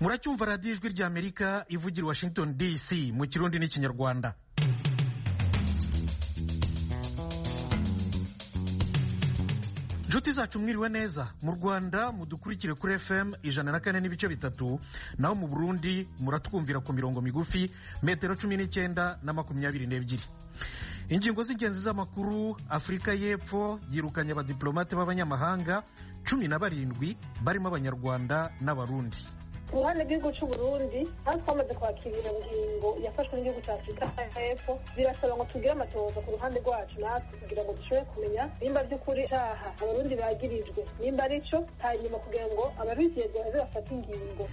Muracyumva Radiyo Ijwi ry'Amerika ivugira Washington DC mu Kirundi n'Ikinyarwanda. Nshuti zacu, mwiriwe neza. Mu Rwanda mudukurikire kuri FM 104.3, naho mu Burundi muratwumvira ku mirongo migufi metero 19 na 22. Ingingo z'ingenzi z'amakuru: Afurika y'Epfo yirukanye abadiplomate b'abanyamahanga 17 barimo Abanyarwanda n'Abarundi. Ku ruhande rw'igihugu cy'u Burundi, aho twamaze kwakira iyo ngingo yafashwe n'igihugu cya Afurika y'Epfo, birasaba ngo tugire amatohoza ku ruhande rwacu natwe kugira ngo dushobore kumenya nimba by'ukuri icyaha Abarundi bagirijwe nimba ari cyo, hanyuma kugira ngo ababijejwe baze bafate ingingo.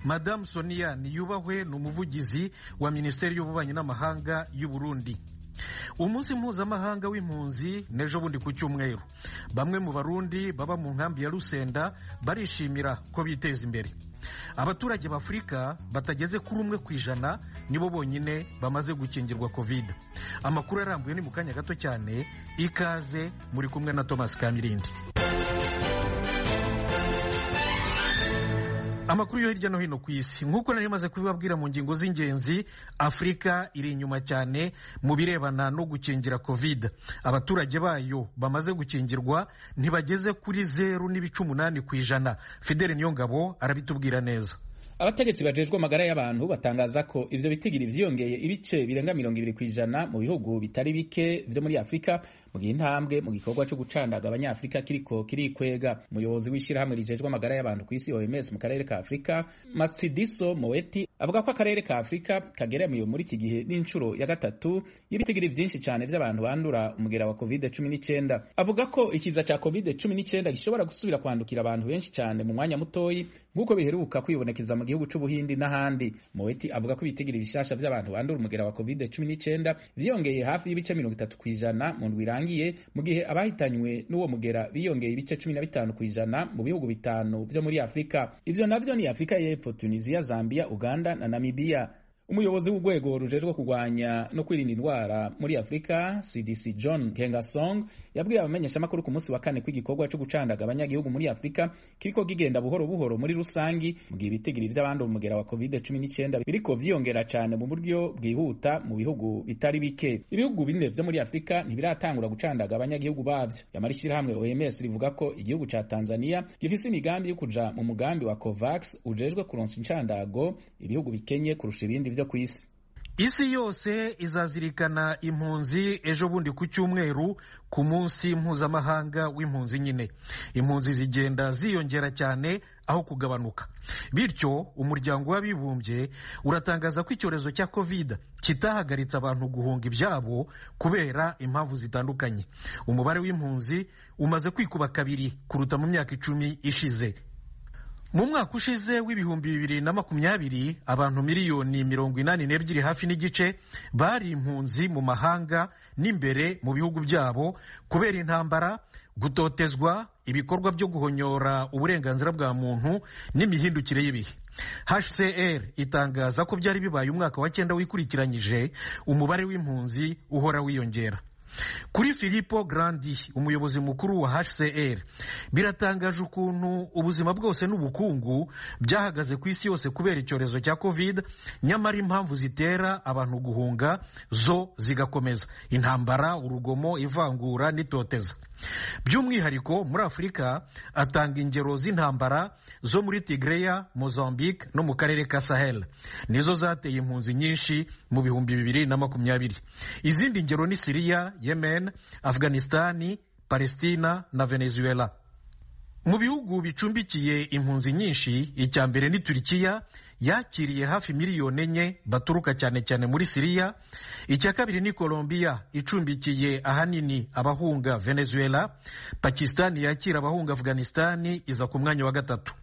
Madamu Sonia Niyubahwe ni umuvugizi wa Minisiteri y'Ububanyi n'Amahanga y'u Burundi. Umunsi mpuzamahanga w'impunzi n'ejo bundi ku cyumweru. Bamwe mu Barundi baba mu nkambi ya Rusenda barishimira ko biteza imbere. Abaturage b'Afurika batageze kuri 1% nibo bonyine bamaze gukingirwa Covid. Amakuru arambuye ni mu kanya gato cyane. Ikaze, muri kumwe na Thomas Kamirindi. Amakuru yo hirya no hino ku isi: nk'uko nari maze kubibabwira mu ngingo z'ingenzi, Afurika iri inyuma cyane mu birebana no gukingira Covid. Abaturage bayo bamaze gukingirwa ntibageze kuri 0.8%. Fidele Niyongabo arabitubwira neza. Abategetsi bajejwe amagara y'abantu batangaza ko ivyo bitigiri vyiyongeye ibice birenga 20% mu bihugu bitari bike vyo muri Afurika, mu gihe intambwe mu gikorwa co gucandaga Abanyafurika kiriko kirikwega. Umuyobozi w'ishirahamwe rijejwe amagara y'abantu kw'isi, OMS, mu karere ka Afurika, Matsidiso Moeti, avuga ko akarere ka Afurika kageramiwe muri iki gihe n'incuro ya gatatu y'ibitigiri vyinshi cane vy'abantu bandura umugera wa Covid-19. Avuga ko ikiza ca Covid-19 gishobora gusubira kwandukira abantu benshi cane mu mwanya mutoyi, nk'uko biheruka kwibonekeza mu gihugu c'Ubuhindi n'ahandi. Moeti avuga ko ibitigiri bishasha vy'abantu bandura umugera wa Covid-19 vyiyongeye hafi y'ibice 30% mu ndwi irangiye, mu gihe abahitanywe n'uwo mugera biyongeye ibice 15% mu bihugu bitanu vyo muri Afurika. Ivyo navyo ni Afurika y'Epfo, Tunisia, Zambia, Uganda na Namibia. Umuyobozi w'urwego rujejwe kurwanya no kwirinda indwara muri Afurika, CDC, John Nkengasong, yabwiye abamenyeshamakuru ku munsi wa kane ko igikorwa co gucandaga abanyagihugu muri Afurika kiriko kigenda buhoro buhoro muri rusangi, mu gihe ibitigiri vy'abandi umugera wa Covid-19 biriko vyiyongera cane mu buryo bwihuta mu bihugu bitari bike. Ibihugu bine vyo muri Afurika ntibiratangura gucandaga abanyagihugu bavyo. Yamara ishirahamwe OMS rivuga ko igihugu ca Tanzania gifise imigambi yo kuja mu mugambi wa COVAX ujejwe kuronsa incandago ibihugu bikenye kurusha ibindi vyo kw'isi. Isi yose izazirikana impunzi ejo bundi ku cyumweru, ku munsi mpuzamahanga w'impunzi nyine. Impunzi zigenda ziyongera cyane aho kugabanuka, bityo Umuryango w'Abibumbye uratangaza ko icyorezo cya Covid kitahagaritse abantu guhunga ibyabo kubera impamvu zitandukanye. Umubare w'impunzi umaze kwikuba kabiri kuruta mu myaka 10 ishize. Mu mwaka ushize w'2020, abantu miliyoni 82 hafi n'igice bari impunzi mu mahanga n'imbere mu bihugu byabo kubera intambara, gutotezwa, ibikorwa byo guhonyora uburenganzira bwa muntu n'imihindukire y'ibihe. HCR itangaza ko byari bibaye umwaka wa 9 wikurikiranyije umubare w'impunzi uhora wiyongera. Kuri Filippo Grandi, umuyobozi mukuru wa HCR, biratangaje ukuntu ubuzima bwose n'ubukungu byahagaze ku isi yose kubera icyorezo cya Covid, nyamara impamvu zitera abantu guhunga zo zigakomeza: intambara, urugomo, ivangura n'itoteza. By'umwihariko muri Afurika, atanga ingero z'intambara zo muri Tigreya, Mozambique no mu karere ka Sahel, nizo zateye impunzi nyinshi mu 2020. Izindi ngero ni Siriya, Yemen, Afghanistani, Palestina na Venezuela. Mu bihugu bicumbikiye impunzi nyinshi, icya mbere ni Turikiya, yakiriye hafi miliyoni 4 baturuka cyane cyane muri Siriya. Icya kabiri ni Colombia, icumbikiye ahanini abahunga Venezuela. Pakistan yakira abahunga Afghanistan iza ku mwanya wa gatatu.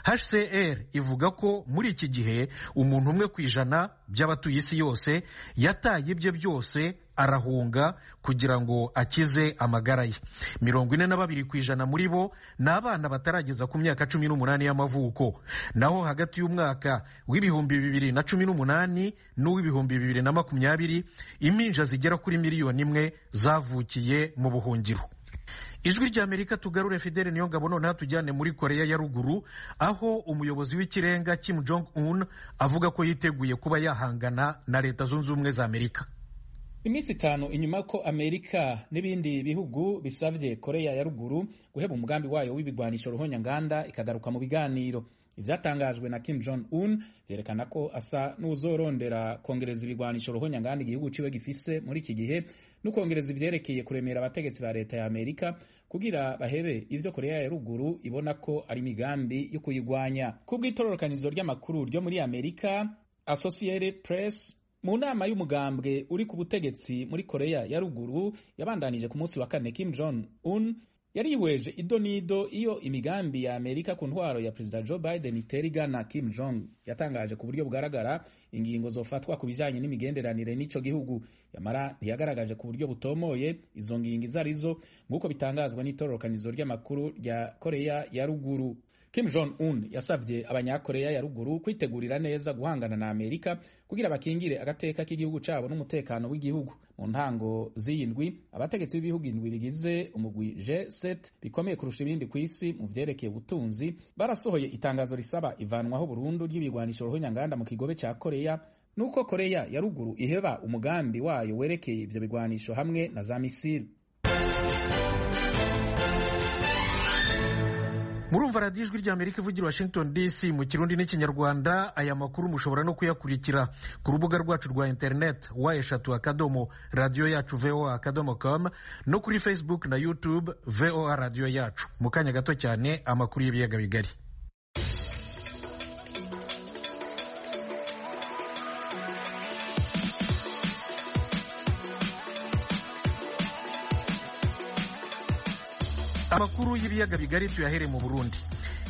HCR ivuga ko muri iki gihe umuntu 1% by'abatuye isi yose yataye ibye byose arahunga kugira ngo akize amagara ye. 42% muri bo ni abana batarageza ku myaka 18 y'amavuko. Naho hagati y'umwaka w'2018 n'uw'ibihumbi 2020, impinja zigera kuri miliyoni 1 zavukiye mu buhungiro. Ijwi ry'Amerika. Tugarure Fidele Niyongabo noneho tujyane muri Korea ya Ruguru, aho umuyobozi w'ikirenga Kim Jong Un avuga ko yiteguye kuba yahangana na Leta Zunze Ubumwe za Amerika. Iminsi 5 inyuma ko Amerika n'ibindi bihugu bisavye Korea ya Ruguru guheba umugambi wayo w'ibigwanisho ruhonyanganda ikagaruka mu biganiro, ivyatangajwe na Kim Jong Un vyerekana ko asa n'uzorondera kongereza ibigwanisho ruhonyanganda igihugu ciwe gifise muri iki gihe, no kongereza ivyerekeye kuremera abategetsi ba leta ya Amerika kugira bahebe ivyo Korea ya Ruguru ibona ko ari imigambi yo kuyigwanya. Kubw'itororokanizo ry'amakuru ryo muri Amerika Associated Press, mu nama y'umugambwe uri ku butegetsi muri Korea ya Ruguru yabandanije ku munsi wa kane, Kim Jong Un yarihweje ido nido iyo imigambi ya Amerika ku ntwaro ya Perezida Joe Biden itera igana. Kim Jong yatangaje ku buryo bugaragara ingingo zofatwa ku bijanye n'imigenderanire n'ico gihugu, yamara ntiyagaragaje ku buryo butomoye izo ngingo izo arizo, nk'uko bitangazwa n'itororokanizo ry'amakuru rya Korea ya Ruguru. Kim Jong Un yasavye abanyakoreya ya Ruguru kwitegurira neza guhangana na Amerika kugira bakingire agateka k'igihugu cabo n'umutekano w'igihugu. Mu ntango z'iyi ndwi, abategetsi b'ibihugu indwi bigize umugwi G7 bikomeye kurusha ibindi ku isi mu vyerekeye ubutunzi barasohoye itangazo risaba ivanwaho burundu ry'ibigwanisho ruhonyanganda mu kigobe ca Korea, nuko Korea ya Ruguru iheba umugambi wayo werekeye ivyo bigwanisho hamwe na za misile. Murumva radiyo Ijwi ry'Amerika ivugira Washington DC mu Kirundi n'Ikinyarwanda. Aya makuru mushobora no kuyakurikira ku rubuga rwacu rwa internet www.radioyacuvoa.com, no kuri Facebook na YouTube VOA Radiyo Yacu. Mu kanya gato cyane, amakuru y'ibiyaga bigari. Amakuru y'ibiyaga bigari tuyahere mu Burundi.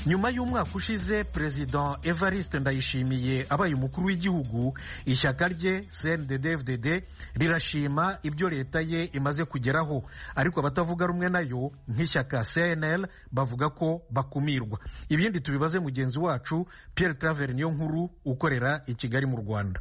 Nyuma y'umwaka ushize Perezida Evariste Ndayishimiye abaye umukuru w'igihugu, ishyaka rye CNDD-FDD rirashima ibyo leta ye imaze kugeraho, ariko abatavuga rumwe nayo nk'ishyaka CNL bavuga ko bakumirwa. Ibindi tubibaze mugenzi wacu Pierre Claver niyo nkuru ukorera i Kigali mu Rwanda.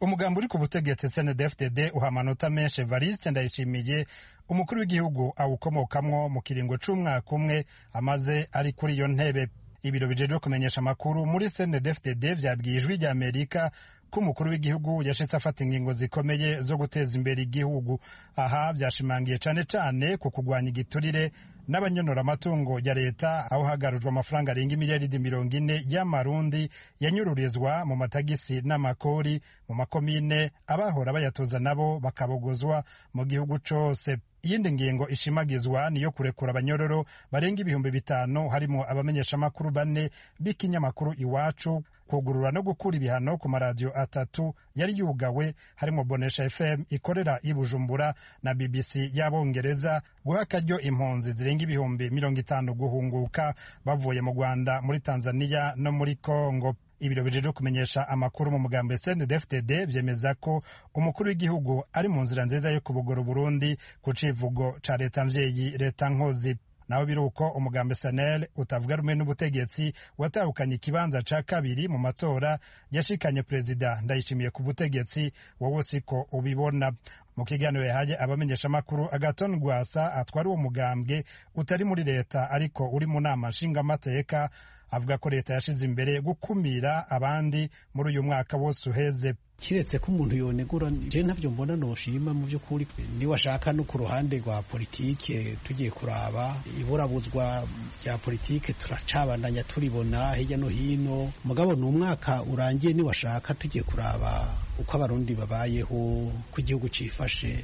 Umugambi uri ku butegetsi CNDD-FDD uha amanota menshi Evariste Ndayishimiye, umukuru w'igihugu awukomokamwo, mu kiringo c'umwaka umwe amaze ari kuri iyo ntebe. Ibiro bijejwe kumenyesha amakuru muri CNDD-FDD vyabwiye Ijwi rya Amerika ko umukuru w'igihugu yashitse afata ingingo zikomeye zo guteza imbere igihugu. Aha vyashimangiye cane cane ku kugwanya igiturire n'abanyonora amatungo ya leta, aho hagarujwe amafaranga arenga imiliyaridi 40 y'amarundi yanyururizwa mu matagisi n'amakori mu makomine, abahora bayatoza nabo bakabogozwa mu gihugu cose. Iyindi ngingo ishimagizwa niyo kurekura abanyororo barenga 5000, harimo abamenyeshamakuru bane b'ikinyamakuru Iwacu, kugurura no gukura ibihano ku maradiyo atatu yari yugawe, harimo Bonesha FM ikorera i Bujumbura na BBC y'Abongereza, guha akaryo impunzi zirenga 50,000 guhunguka bavuye mu Rwanda, muri Tanzania no muri Congo. Ibiro bijejwe kumenyesha amakuru mu mugambi CNDD-FDD vyemeza ko umukuru w'igihugu ari mu nzira nziza yo kubugora Uburundi ku civugo ca leta mvyeyi, leta nkozi. Naho biri uko, umugambi SNL utavuga rumwe n'ubutegetsi watahukanye ikibanza ca kabiri mu matora yashikanye Perezida Ndayishimiye ku butegetsi, wowe siko ubibona. Mu kiganiro yahaye abamenyeshamakuru, Agaton Rwasa atwara uwo mugambwe utari muri leta ariko uri mu nama nshingamateka, avuga ko leta yashize imbere gukumira abandi muri uyu mwaka wose uheze. Kiretse ko umuntu yonegura, je ntavyo mbona noshima mu by'ukuri. Niwashaka no ku ruhande rwa politike, tugiye kuraba iburabuzwa rya politike turacabandanya turibona hirya no hino. Mugabo ni umwaka urangiye, niwashaka tugiye kuraba uko Abarundi babayeho, ko igihugu cifashe,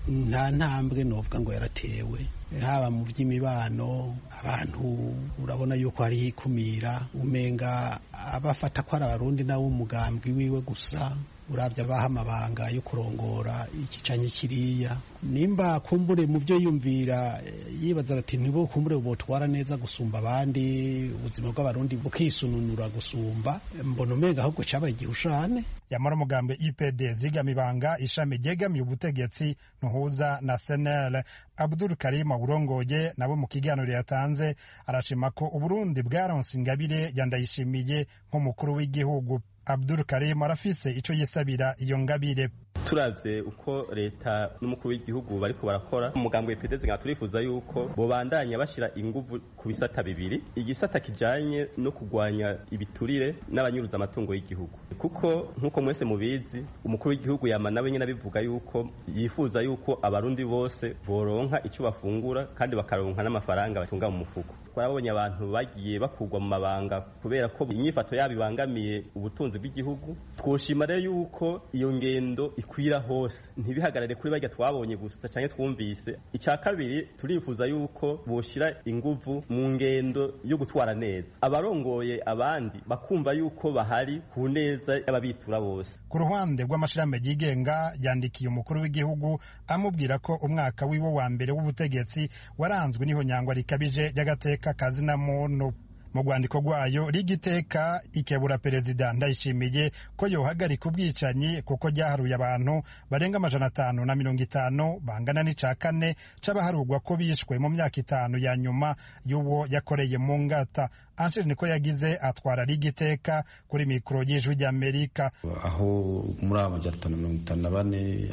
nta ntambwe novuga ngo yaratewe, haba mu by'imibano. Abantu urabona yuko hariho ikumira, umenga abafata ko ari Abarundi nawe umugambwe wiwe gusa. Urabye abaha amabanga yo kurongora iki canke kiriya, nimba kumbure mu byo yumvira yibaza ati ntibo kumbure botwara neza gusumba abandi, ubuzima bw'Abarundi bukisununura gusumba, mbona umenga ahubwo cabaye igihushane. Yamara umugambi IPD zigama ibanga, ishami ryegamiye ubutegetsi, ntuhuza na SNL. Abdul Karim awurongoye nabo mu kiganiro yatanze arashima ko Uburundi bwaronse ingabire ya Ndayishimiye nk'umukuru w'igihugu. Abdul Karim arafise ico yisabira iyo ngabire. Turavye uko leta n'umukuru w'igihugu bariko barakora, umugambwe PDS nka turifuza yuko bobandanya bashira inguvu ku bisata bibiri: igisata kijanye no kugwanya ibiturire n'abanyuruza amatungo y'igihugu, kuko nk'uko mwese mubizi, umukuru w'igihugu yama nawe nyene abivuga yuko yifuza yuko abarundi bose boronka ico bafungura kandi bakaronka n'amafaranga batunga mu mufuko. Twarabonye abantu bagiye bakugwa mu mabanga kubera ko inyifato yabo ibangamiye ubutunzi bw'igihugu. Twoshima rero yuko iyo ngendo ikwira hose, ntibihagarare kuri barya twabonye gusa canke twumvise. Icya kabiri, turifuza yuko boshira inguvu mu ngendo yo gutwara neza, abarongoye abandi bakumva yuko bahari ku neza y'ababitura bose. Ku ruhande rw'amashirahamwe yigenga, yandikiye umukuru w'igihugu amubwira ko umwaka wiwe wa mbere w'ubutegetsi waranzwe n'ihonyangwa rikabije ry'agateka kazina muntu. Mu rwandiko rwayo, rigiteka ikebura Perezida Ndayishimiye ko yohagarika ubwicanyi, kuko ryaharuye abantu barenga 550, bangana n'ica kane c'abaharurwa ko bishwe mu myaka 5 ya nyuma y'uwo yakoreye mu ngata. Ansheri niko yagize atwara rigiteka kuri mikoro y'Ijwi ry'Amerika. Aho muri 554,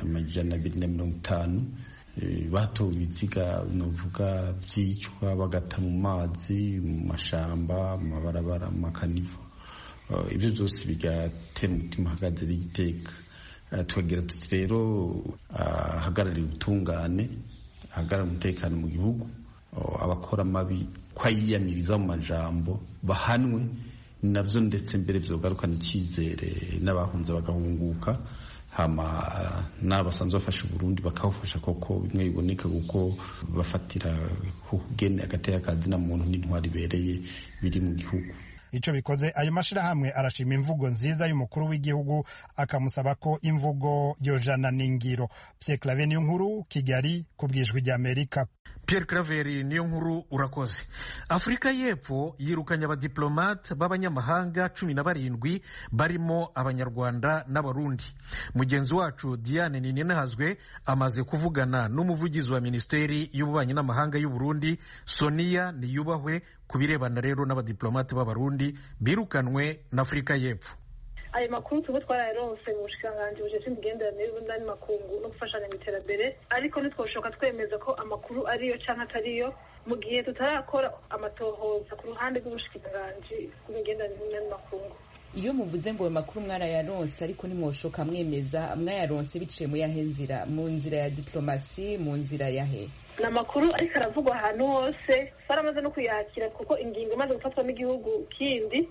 250 batowe ibiziga, novuga byicwa bagata mu mazi, mu mashamba, mu mabarabara, mu makanivo. Ibyo byose bigatera umutima uhagaze rigiteka. Tukagira tuti rero ahagarariye ubutungane, ahagarara umutekano mu gihugu, abakora amabi ko ayiyamiriza mu majambo bahanwe navyo, ndetse mbere vyogarukana icyizere n'abahunze bagahunguka, hama n'abasanzwe bafasha Uburundi bakawufasha koko bimwe biboneka, kuko bafatira ku kugene agateka kazina muntu n'intwari ibereye biri mu gihugu. Ico bikoze, ayo mashirahamwe arashima imvugo nziza y'umukuru w'igihugu, akamusaba ko imvugo yojana n'ingiro. Pierre Claver niyo nkuru, Kigali, ku bwijwi ry'Amerika. Pierre Claver niyo nkuru, urakoze. Afurika y'Epfo yirukanye abadiplomate b'abanyamahanga 17 barimo Abanyarwanda n'Abarundi. Mugenzi wacu Diane Nininahazwe amaze kuvugana n'umuvugizi wa Minisiteri y'Ububanyi n'Amahanga y'u Burundi, Sonia Niyubahwe, ku birebana rero n'abadiplomate b'Abarundi birukanwe na Afurika y'Epfo. Ayo makuru tuba twarayaronse mu bushikiranganji bujejwe imigenderanire y'Uburundi n'andi makungu no gufashanya mu iterambere, ariko ntitwoshoka twemeza ko amakuru ariyo canke atariyo mu gihe tutarakora amatohoza ku ruhande rw'ubushikiranganji bw'imigenderanire n'andi makungu. Iyo muvuze ngo ayo makuru mwarayaronse ariko ntimwoshoka mwemeza, mwayaronse biciye mu yahe nzira? Mu nzira ya diplomasi, mu nzira yahe? Ni amakuru ariko aravugwa ahantu hose, twaramaze no kuyakira, kuko ingingo imaze gufatwa n'igihugu kindi,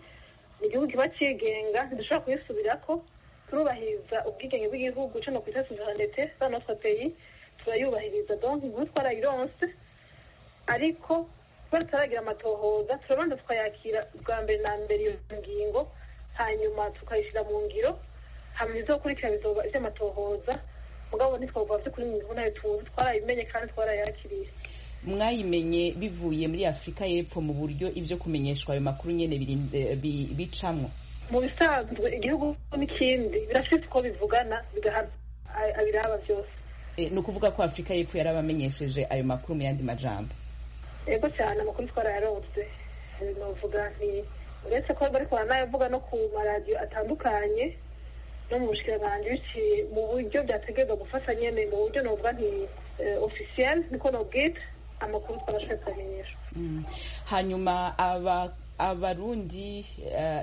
igihugu kiba cigenga, ntidushobora kuyisubirako. Turubahiriza ubwigenge bw'igihugu, ico nokwita souveraineté dans notre pays, turayubahiriza. Donc inkuru twarayironse, ariko kubera tutaragira amatohoza, turabanza tukayakira bwa mbere na mbere iyo ngingo, hanyuma tukayishira mu ngiro, hama ibizokurikira bizoba ivy'amatohoza. Mugabo ntitwovuga vy'ukuri mu nkuru nayo tuzi, twarayimenye kandi twarayakiriye. Mwayimenye bivuye muri Afurika y'Epfo mu buryo ibyo kumenyeshwa ayo makuru nyene bicamwo? Mu bisanzwe igihugu n'ikindi birafite uko bivugana, bigahana abiraba byose. Ni ukuvuga ko Afurika y'Epfo yarabamenyesheje ayo makuru mu yandi majambo? Yego cyane, amakuru twarayaronse. Novuga nti uretse ko bariko baranayavuga no ku maradiyo atandukanye no mu bushikiranganji, biciye mu buryo byategerezwa gufata nyene, mu buryo novuga nti officiel, niko nobwita, amakuru twabashoboye kuyamenyeshwa. Hanyuma Abarundi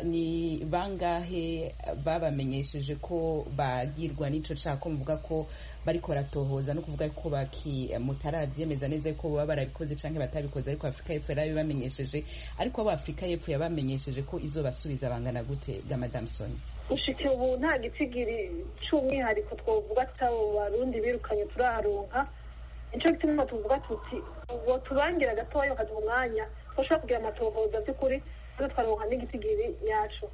ni bangahe babamenyesheje ko bagirwa n'ico cako? Mvuga ko bariko baratohoza, no kuvuga ko baki mutaravyemeza neza ko baba barabikoze canke batabikoze, ariko Afurika y'Epfo yarabibamenyesheje. Ariko abo Afurika y'Epfo yabamenyesheje ko izobasubiza bangana gute ga Madame Sonia? Gushika ubu nta gitigiri c'umwihariko twovuga c'abo Barundi birukanye turaharonka. Nico gituma tuvuga tuti ubwo tubangira gatoya bakaduha umwanya twashobora kugira amatohoza by'ukuri, maze twaronka n'igitigiri nyaco.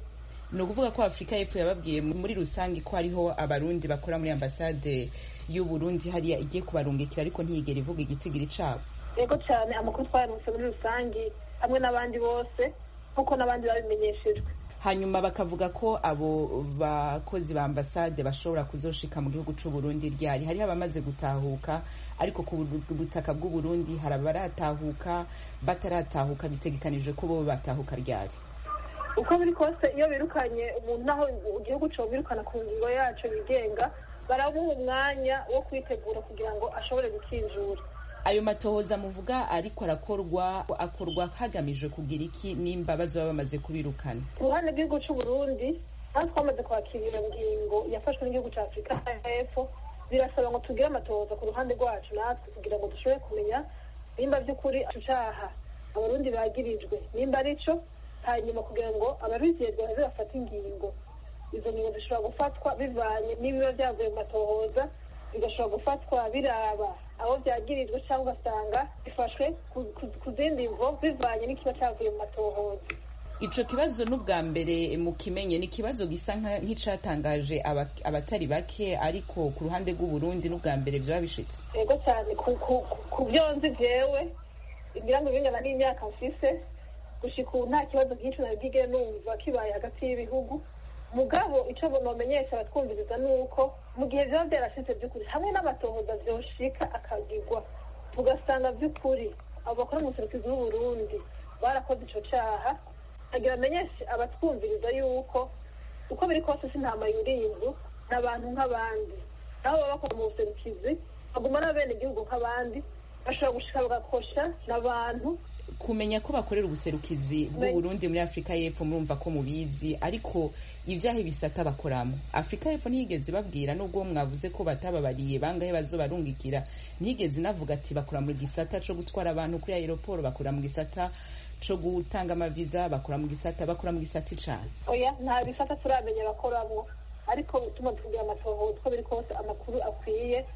Ni ukuvuga ko Afurika y'Epfo yababwiye muri rusange ko hariho Abarundi bakora muri ambasade y'Uburundi hariya igiye kubarungikira, ariko ntiyigera ivuga igitigiri cabo? Yego cyane, amakuru twayaronse muri rusange hamwe n'abandi bose, nk'uko n'abandi babimenyeshejwe. Hanyuma bakavuga ko abo bakozi ba ambasade bashobora kuzoshika mu gihugu c'u Burundi ryari? Hariho abamaze gutahuka, ariko ku butaka bw'u Burundi hari abaratahuka, bataratahuka, bitegekanijwe ko bo batahuka ryari? Uko biri kose, iyo birukanye umuntu, naho igihugu cobirukana ku ngingo yaco yigenga, Baramuha umwanya wo kwitegura kugira ngo ashobore gukinjura. Ayo matohoza muvuga ariko arakorwa, akorwa hagamijwe kugira iki nimba bazoba bamaze kubirukana? Ku ruhande rw'igihugu c'u Burundi, aho twamaze kwakira iyo ngingo yafashwe n'igihugu ca Afurika y'Epfo, birasaba ngo tugire amatohoza ku ruhande rwacu natwe kugira ngo dushobore kumenya nimba by'ukuri ico caha Abarundi bagirijwe nimba arico, hanyuma kugira ngo ababijejwe baze bafate ingingo. Izo ngingo zishobora gufatwa bivanye n'ibiba vyavuye mu matohoza, bigashobora gufatwa biraba abo vyagirijwe, cyangwa ugasanga bifashwe ku zindi mvo bivanye n'ikiba cavuye mu matohoza. Ico kibazo n'ubwa mbere mukimenye, ni ikibazo gisa nk'icatangaje abatari bake, ariko ku ruhande rw'u Burundi n'ubwa mbere vyoba bishitse? Yego cyane, ku byo nzi jewe, ngira ngo bingana n'imyaka mfise gushika ubu, nta kibazo nk'ico nari bwigere numva kibaye hagati y'ibihugu. Mugabo ico nomenyesha abatwumviriza ni uko mu gihe vyoba vyarashitse vy'ukuri, hamwe n'amatohoza vyoshika akagirwa, tugasanga vy'ukuri abo bakora mu buserukizi bw'Uburundi barakoze ico caha, agira amenyeshe abatwumviriza yuko uko biri kose si intama yuriye inzu, ni abantu nk'abandi. Nabo baba bakora mu buserukizi baguma n'abenegihugu nk'abandi, bashobora gushika bagakosha n'abantu. Kumenya ko bakorera ubuserukizi bw'u Burundi muri Afurika y'Epfo murumva ko mubizi, ariko ivyahe bisata bakoramo Afurika y'Epfo ntiyigeze babwira, nubwo mwavuze ko batababariye bangahe bazobarungikira, ntiyigeze inavuga ati bakora mu gisata co gutwara abantu kuri aéroport, bakora mu gisata co gutanga amaviza, bakora mu gisata, bakora mu gisata icane? Oya, nta bisata turamenya bakoramwo, ariko tumaze kugira amatohoza, uko biri kose amakuru akwiye.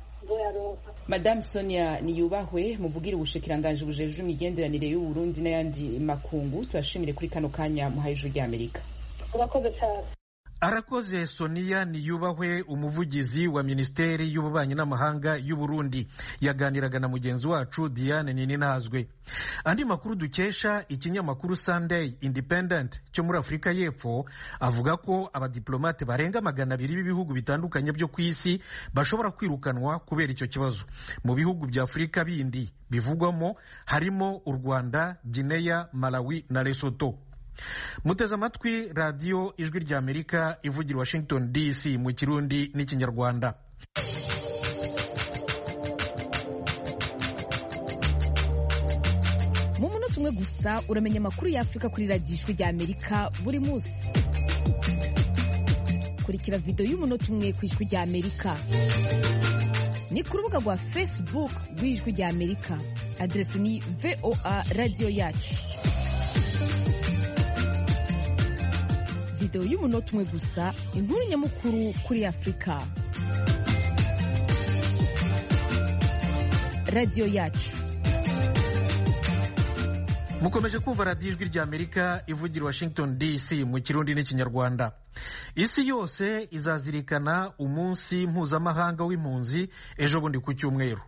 Madame Sonia Niyubahwe, muvugira ubushikiranganji bujejwe imigenderanire y'u Burundi n'ayandi makungu, turashimire kuri kano kanya muhaye Ijwi ry'Amerika. Urakoze cyane. Arakoze Sonia Niyubahwe, umuvugizi wa Minisiteri y'Ububanyi n'Amahanga y'u Burundi, yaganiraga na mugenzi wacu Diane Nininazwe. Andi makuru dukesha ikinyamakuru Sunday Independent cyo muri Afurika y'Epfo avuga ko abadiplomate barenga 200 b'ibihugu bitandukanye byo ku isi bashobora kwirukanwa kubera icyo kibazo. Mu bihugu bya Afurika bindi bivugwamo harimo u Rwanda, Guinea, Malawi na Lesotho. Muteze amatwi Radiyo Ijwi ry'Amerika ivugira Washington DC mu Kirundi n'Ikinyarwanda. Mu munota umwe gusa uramenya amakuru y'Afurika kuri Radiyo Ijwi ry'Amerika buri munsi. Kurikira video y'umunota umwe ku Ijwi ry'Amerika ni ku rubuga rwa Facebook rw'Ijwi ry'Amerika, aderesi ni VOA Radiyo yacu. Video y'umunota umwe gusa, inkuru nyamukuru kuri Afurika. Radiyo yacu. Mukomeje kumva Radiyo Ijwi ry'Amerika ivugira Washington DC mu Kirundi n'Ikinyarwanda. Isi yose izazirikana umunsi mpuzamahanga w'impunzi ejo bundi ku cyumweru.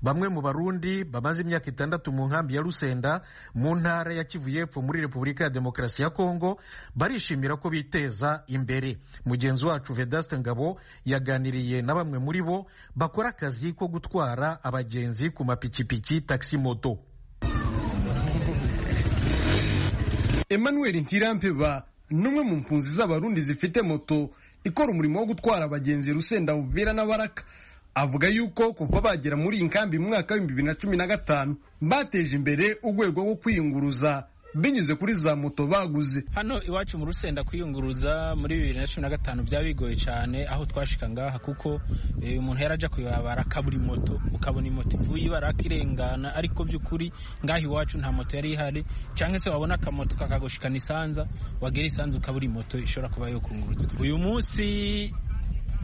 Bamwe mu Barundi bamaze imyaka 6 mu nkambi ya Rusenda mu ntara ya Kivu y'Epfo muri Repubulika ya Demokarasi ya Kongo barishimira ko biteza imbere. Mugenzi wacu Vedaste Ngabo yaganiriye na bamwe muri bo bakora akazi ko gutwara abagenzi ku mapikipiki, taxi moto. Emmanuel Ntirampeba n'umwe mu mpunzi z'Abarundi zifite moto ikora umurimo wo gutwara abagenzi Rusenda, Uvira na Baraka, avuga yuko kuva bagera muri iyi nkambi mu mwaka wa 2015 bateje imbere urwego rwo kwiyunguruza binyuze kuri za moto baguze. Hano iwacu mu Rusenda kwiyunguruza muri 2015 byaba bigoye cyane aho twashika ngaha, kuko umuntu yaraja kuyabara akabura moto, ukabona imoto ivuye ibaraka irengana, ariko by'ukuri ngaha iwacu nta moto yari ihari, cyangwa se wabona akamoto kakagushikana Isanza, wagera Isanza ukabura moto ishobora kuba yo kunguruza. Uyu munsi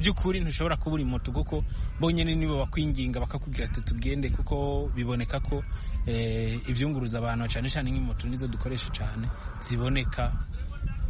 by'ukuri ntushobora kubura moto, kuko bonyine nibo bakwinginga bakakubwira ati tugende, kuko biboneka ko ibyunguruza abantu cyane cyane nk'imoto nizo dukoresha cyane ziboneka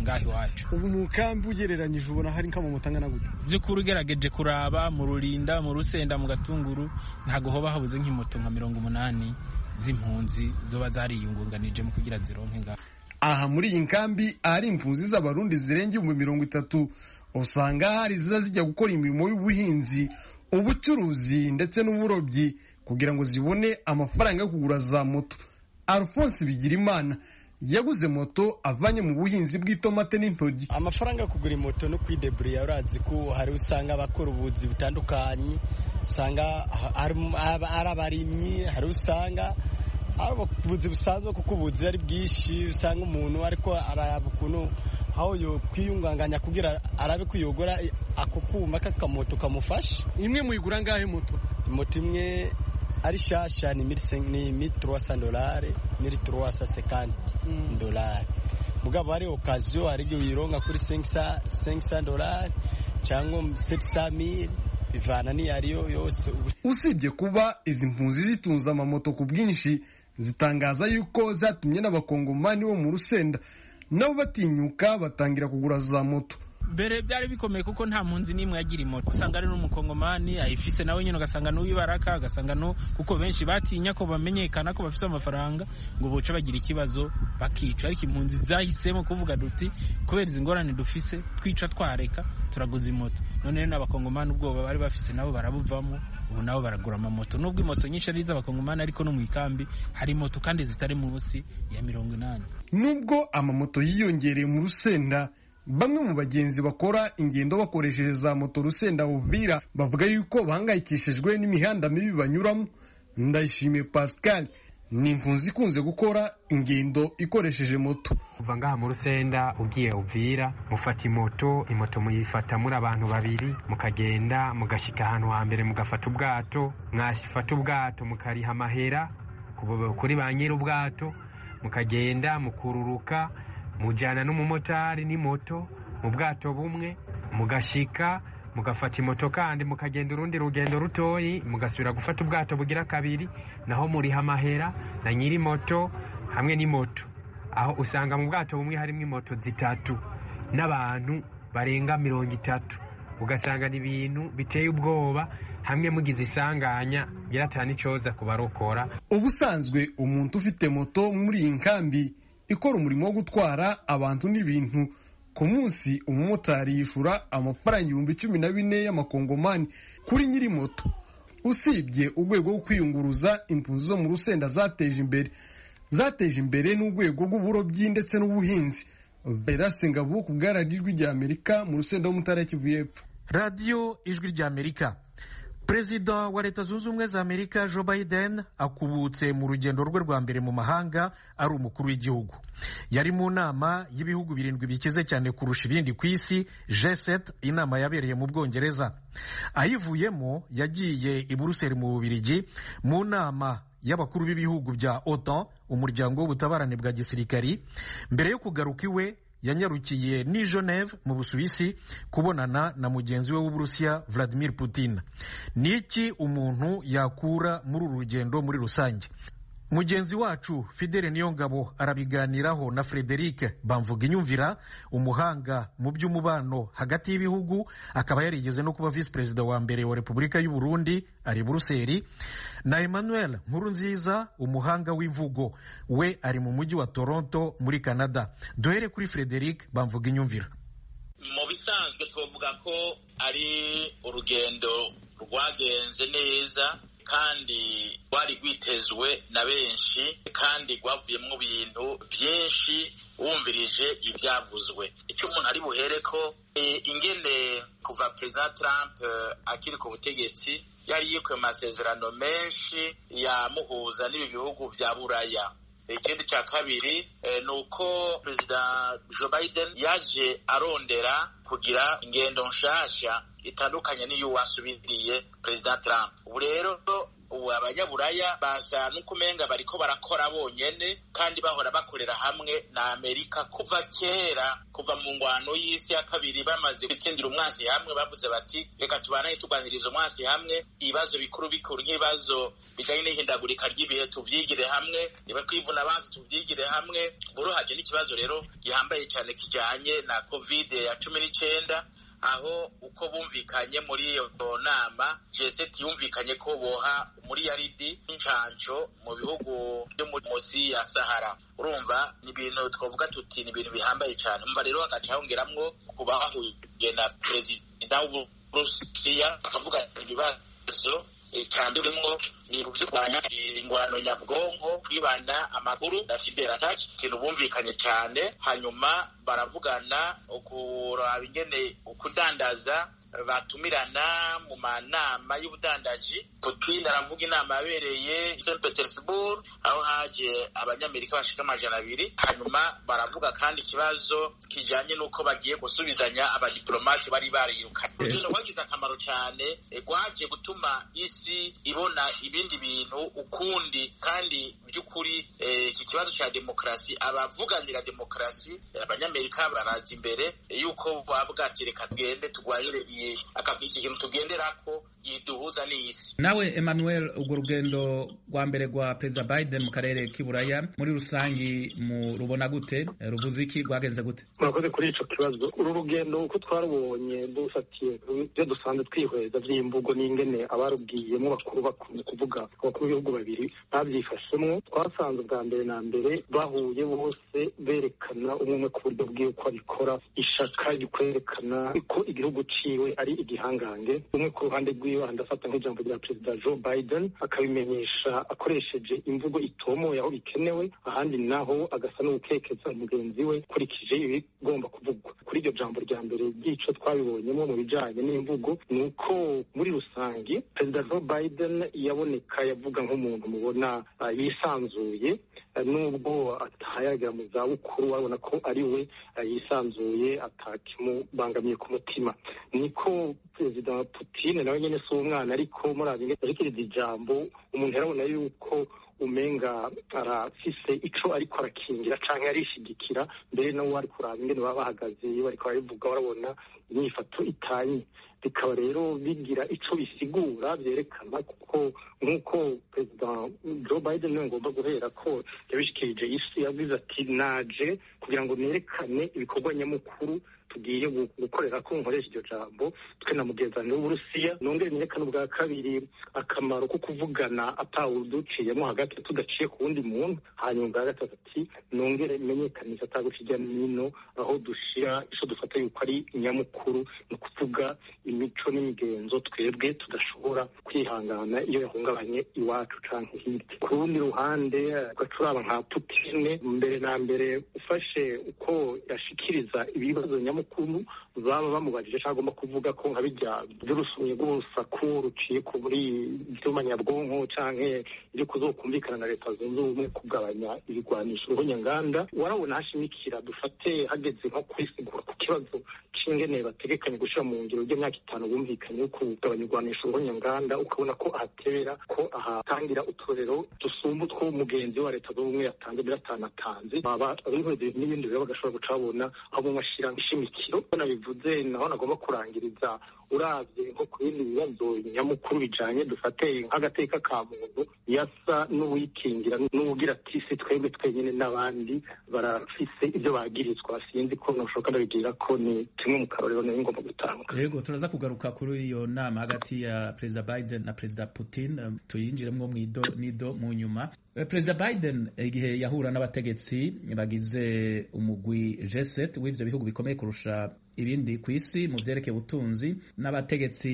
ngaho iwacu. Ubu mu kambi ugereranyije ubona hari nk'amamoto angana gutya? By'ukuri ugerageje kuraba mu Rurinda, mu Rusenda, mu Gatunguru, ntago hoba habuze nk'imoto nka 80 z'impunzi zoba zariyungunganije mu kugira zironke ngaho. Aha muri iyi nkambi ahari impunzi z'Abarundi zirenga 30,000, usanga hari ziza zijya gukora imirimo y'ubuhinzi, ubucuruzi ndetse n'uburobyi kugira ngo zibone amafaranga yo kugura za moto. Alphonse Bigirimana Yaguze moto avanye mu buhinzi bw'itomate n'intogi. Amafaranga yo kugura moto no kwideburiya, urazi ko hari usanga abakora ubuzi butandukanye, usanga ari abarimyi, hari usanga ubuzi busanzwe, kuko ubuzi ari bwinshi, usanga umuntu ariko arayaba ukuntu aho yo kwiyunganganya kugira arabe kwiyogora ako kuma k'akamoto kamufasha. Imwe muyigura ngahe moto? Moto imwe ari shasha ni $1,300, $1,350. Mugabo hari occasion, hari igihe uyironka kuri $500 cyangwa 700,000, bivana n'iyo ariyo yose. Usibye kuba izi mpunzi zitunze amamoto ku bwinshi, zitangaza yuko zatumye n'abakongomani bo mu Rusenda nabo batinyuka batangira kugura za moto. Mbere byari bikomeye kuko nta mpunzi n'imwe yagira imoto, usanga ari n'umukongomani ayifise nawe nyine, ugasanga n'uwibaraka, ugasanga no kuko benshi batinya ko bamenyekana ko bafise amafaranga ngo boca bagira ikibazo bakica. Ariko impunzi zahisemo kuvuga duti kubera izi ngorane dufise twica twareka turaguza imoto. None rero n'abakongomani ubwoba bari bafise nabo barabuvamo, ubu nabo baragura amamoto, nubwo imoto nyinshi ari iz'abakongomani, ariko no mu ikambi hari moto kandi zitari munsi ya 80. Nubwo amamoto yiyongereye mu Rusenda, bamwe mu bagenzi bakora ingendo bakoresheje za moto Rusenda Uvira bavuga yuko bahangayikishijwe n'imihanda mibi banyuramo. Ndayishimiye Pascal ni impunzi ikunze gukora ingendo ikoresheje moto. Kuva ngaha mu Rusenda ugiye Uvira, mufata imoto, imoto muyifata muri abantu babiri, mukagenda mugashika ahantu hambere mugafata ubwato, mwafata ubwato mukariha amahera kuri ba nyiri ubwato, mukagenda mukururuka mujyana n'umumotari n'imoto mu bwato bumwe, mugashika mugafata imoto kandi mukagenda urundi rugendo rutoyi, mugasubira gufata ubwato bugira kabiri, naho muriha amahera na nyiri moto hamwe n'imoto. Aho usanga mu bwato bumwe harimo imoto zitatu n'abantu barenga 30, ugasanga ni ibintu biteye ubwoba, hamwe mugize isanganya nyiratana icoza kubarokora. Ubusanzwe umuntu ufite moto muri iyi nkambi ikora umurimo wo gutwara abantu n'ibintu, ku munsi umumotari yishura amafaranga 14,000 y'amakongomani kuri nyiri moto. Usibye urwego rwo kwiyunguruza, impunzi zo mu Rusenda zateje imbere n'urwego rw'uburobyi ndetse n'ubuhinzi. Verase Ngabo ku bwa Radiyo Ijwi ry'Amerika mu Rusenda ho mu ntara ya Kivu y'Epfo. Radiyo Ijwi ry'Amerika. Perezida wa Leta Zunze Ubumwe za Amerika Joe Biden akubutse mu rugendo rwe rwa mbere mu mahanga ari umukuru w'igihugu. Yari mu nama y'ibihugu 7 bikize cyane kurusha ibindi ku isi, G7, inama yabereye mu Bwongereza. Ayivuyemo yagiye i Buruseli mu Bubiligi mu nama y'abakuru b'ibihugu bya OTAN, umuryango w'ubutabarane bwa gisirikari. Mbere yo kugaruka iwe yanyarukiye ni Geneve mu Busuwisi kubonana na mugenzi we w'Uburusiya Vladimir Putin. Niki umuntu yakura muri uru rugendo muri rusange? Mugenzi wacu Fidele Niyongabo arabiganiraho na Frederic Bamvuginyumvira, umuhanga mu by'umubano hagati y'ibihugu, akaba yarigeze no kuba vice perezida wa mbere wa Repubulika y'u Burundi ari Buruseli, na Emmanuel Nkurunziza, umuhanga w'imvugo, we ari mu mujyi wa Toronto muri Canada. Duhere kuri Frederic Bamvuginyumvira. Mu bisanzwe twavuga ko ari urugendo rwagenze neza kandi rwari rwitezwe na benshi, kandi rwavuyemo ibintu byinshi wumvirije ibyavuzwe. Icyo umuntu ari buhere ko ingene kuva Perezida Trump akiri ku butegetsi yari yikuye amasezerano menshi yamuhuza n'ibi bihugu bya Buraya. Ikindi cya kabiri ni uko Perezida Joe Biden yaje arondera kugira ingendo nshasha itandukanye n'iyo wasubiriye Perezida Trump. Ubu rero ubu abanyaburaya basa n'ukumenga bariko barakora bonyene, kandi bahora bakorera hamwe na Amerika kuva kera, kuva mu ngwano y'isi ya kabiri bamaze gutsindira umwansi hamwe, bavuze bati reka tubananye turwaniriza umwansi hamwe, ibibazo bikuru bikuru nk'ibibazo bijanye n'ihindagurika ry'ibihe tuvyigire hamwe, niba kwivuna abansi tuvyigire hamwe. Buruhaje n'ikibazo rero gihambaye cyane kijanye na covid ya 19, aho uko bumvikanye muri iyo nama G7 yumvikanye ko boha muri yaridi incanco mu bihugu byo munsi ya Sahara. Urumva ni ibintu twavuga tuti ni ibintu bihambaye cyane. Umva rero agaca hongeramwo kubahuye na perezida w'Uburusiya akavuga ibibazo Icambere ni kurwanya ingwano nyabwonko, kwibana amakuru na cyber attack, ikintu bumvikanye cyane. Hanyuma baravugana ukuraba ingene ukudandaza batumirana mu manama y'ubudandaji. Putin aravuga inama yabereye St Petersburg aho haje abanyamerika bashika 200. Hanyuma baravuga kandi ikibazo kijanye n'uko bagiye gusubizanya abadiplomate bari bariyirukanye. Urugendo rwagize akamaro cyane, rwaje gutuma isi ibona ibindi bintu ukundi, kandi by'ukuri iki kibazo cya demokarasi, abavuganira demokarasi abanyamerika baraza imbere yuko bavuga ati reka tugende turwanyire iki kintu tugenderako giduhuza n'isi. Nawe Emmanuel, urwo rugendo rwa mbere rwa Perezida Biden mu karere k'iBuraya muri rusangi mu rubona gute? Ruvuze iki? Rwagenze gute? Murakoze kuri ico kibazo. Uru rugendo uko twarubonye dufatiye ibyo dusanzwe twihweza vy'imvugo n'ingene abarubwiyemo bakuru bakuru, kuvuga abakuru b'ibihugu babiri bavyifashemwo, twasanze ubwa mbere na mbere bahuye bose berekana umwe ku buryo bwiwe uko abikora, ishaka ryo kwerekana ko igihugu ciwe ari igihangange. Umwe ku ruhande rwiwe ndafata nk'ijambo rya Perezida Joe Biden, akabimenyesha akoresheje imvugo itomoye aho bikenewe, ahandi naho agasa n'uwukekeza mugenzi we ukurikije ibigomba kuvugwa. Kuri iryo jambo rya mbere ry'ico twabibonyemo mu bijanye n'imvugo ni uko muri rusangi Perezida Joe Biden yaboneka yavuga nk'umuntu mubona yisanzuye, nubwo atahayagera mu zabukuru urabona ko ari we yisanzuye atakimubangamiye ku mutima. Niko Perezida Putin nawe nyene si umwana, ariko murazi ashikiriza ijambo umuntu yarabona yuko umenga arafise ico ariko arakingira canke arishigikira, mbere nawe ari kuraba ingene baba bahagaze iyo bariko barabivuga, barabona inyifato itanye. Bikaba rero bigira ico bisigura vyerekana, kuko nk'uko Perezida Joe Biden niwe ngomba guhera ko yabishikirije isi, yavuze ati naje kugira ngo nerekane ibikorwa nyamukuru tugiye gukorera ko nkoresha iryo jambo twe na mugenzanire w'Uburusiya, nongere nerekane ubwa kabiri akamaro ko kuvugana atawuduciyemo hagati tudaciye ku wundi muntu. Hanyuma ubwa gatatu ati nongere menyekanisha ataguca hirya n'ino aho dushira ico dufata yuko ari nyamukuru, ni ukuvuga imico n'imigenzo twebwe tudashobora kwihangana iyo yahungabanye iwacu canke hirya. Ku rundi ruhande ugacuraba nka Putin, mbere na mbere ufashe uko yashikiriza ibibazo nyamukuru baba bamubajije cyangwa agomba kuvuga ko nka bijya by'urusunyi rw'urusaku ruciye kuri ivyuma nyabwonko canke ibyo kuzokumvikana na Leta Zunze Ubumwe kugabanya ibigwanisho ruhonyanganda, warabona hashimikira dufate hageze nko kwisigura ku kibazo c'ingene bategekanye gushira mu ngiro ry'imyaka 5 bumvikanye yo kugabanya ibigwanisho ruhonyanganda, ukabona ko ahatebera ko ahatangira uturero dusumba utwo mugenzi wa Leta Zunze Ubumwe yatanze mbere atanatanze, baba abihweze n'ibindi rero bagashobora gucabona aho bumwe ashira ishimikiro. Nabivuze naho nagomba kurangiriza, uravye nko ku bindi bibazo nyamukuru bijanye dufate nk'agateka ka muntu, yasa n'uwikingira n'uwugira ati si twebwe twenyine n'abandi barafise ibyo bagirizwa. Sinzi ko noshoka ndabigira ko ni kimwe mu karorero nari ngomba gutanga. Yego, turaza kugaruka kuri iyo nama hagati ya Perezida Biden na Perezida Putin, tuyinjiremwo mwido nido mu nyuma. Perezida Biden igihe yahura n'abategetsi bagize umugwi G7 w'ivyo bihugu bikomeye kurusha ibindi ku isi mu vyerekeye ubutunzi n'abategetsi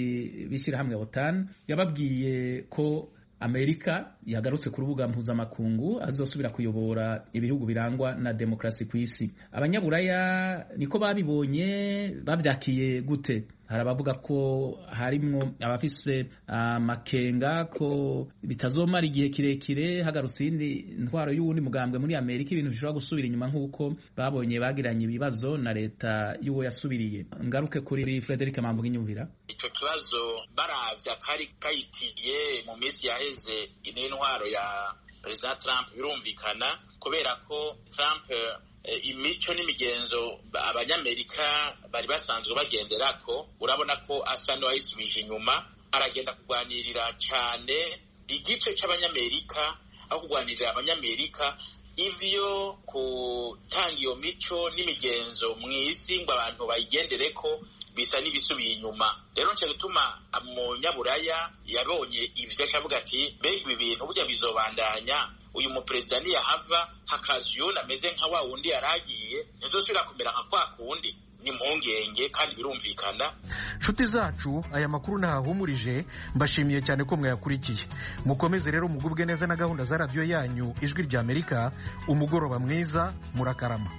b'ishyirahamwe OTAN, yababwiye ko Amerika yagarutse ku rubuga mpuzamakungu azosubira kuyobora ibihugu birangwa na demokrasi ku isi. Abanyaburaya niko babibonye, bavyakiye gute? Hari abavuga ko harimwo abafise amakenga ko bitazomara igihe kirekire hagarutse iyindi ntwaro y'uwundi mugambwe muri Amerika, ibintu bishobora gusubira inyuma nk'uko babonye bagiranye ibibazo na leta y'uwo yasubiriye. Ngaruke kuri Frederic Mambuga inyumvira. Ico kibazo baravya kari kayitiye mu minsi yaheze n'intwaro ya Perezida Trump, birumvikana kubera ko Trump imico n'imigenzo abanyamerika bari basanzwe bagenderako, urabona ko asa n'uwayisubije inyuma, aragenda kurwanirira cyane igice c'abanyamerika aho kurwanirira abanyamerika ivyo gutanga iyo mico n'imigenzo mw'isi ngo abantu bayigendereko bisa n'ibisubiye inyuma. Rero nce gutuma umunyaburaya yabonye ivyo acavuga ati mbega ibi bintu burya bizobandanya, uyu muperezida niyahava hakaza uyundi ameze nka wa wundi yaragiye, ntizosubira kumera nka kwa kundi. Ni impungenge kandi birumvikana. Nshuti zacu, aya makuru ntahahumurije. Mbashimiye cyane ko mwayakurikiye. Mukomeze rero mugubwe neza na gahunda za radiyo yanyu Ijwi rya Amerika. Umugoroba mwiza, murakarama.